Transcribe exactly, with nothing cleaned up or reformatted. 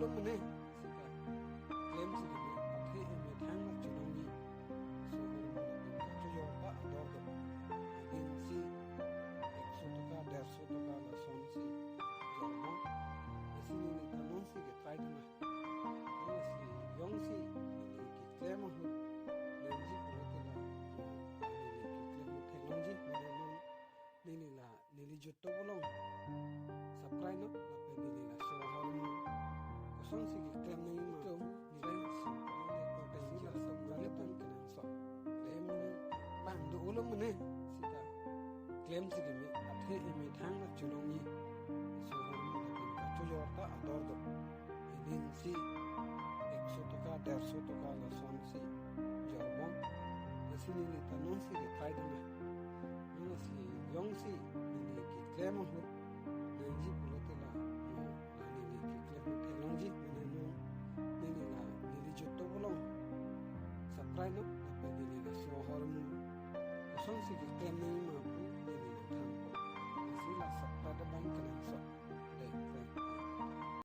Mane sita klemsi keme, athe emethang nangcholongji. Laso ahormu lapen kachojor ta ador do. Dinsi ekso taka, derso taka lasonsi jorbom. Lasi neli ta nonsi ke try tha na. Lasi jongsi neli keklem ahut nangji pulote la neli keklem ahut theklongji, mane non neli la neli YouTube along subscribe non, lapen neli laso ahormu kosonsi keklem nangji ma, neli laso ahormu kosonsi la subscribe tang kenangsot. Klem bang do ulo mane sita klemsi keme, athe emethang nangcholongji. Laso ahormu lapen kachojor ta ador do. Dinsi ekso taka, derso taka lasonsi jorbom. Lasi neli ta nonsi ke try tha na. Lasi jongsi neli keklem ahut nangji pulote la, la neli keklem ahut theklongji, mane non neli la neli YouTube along subscribe non, lapen neli laso ahormu kosonsi keklem nangji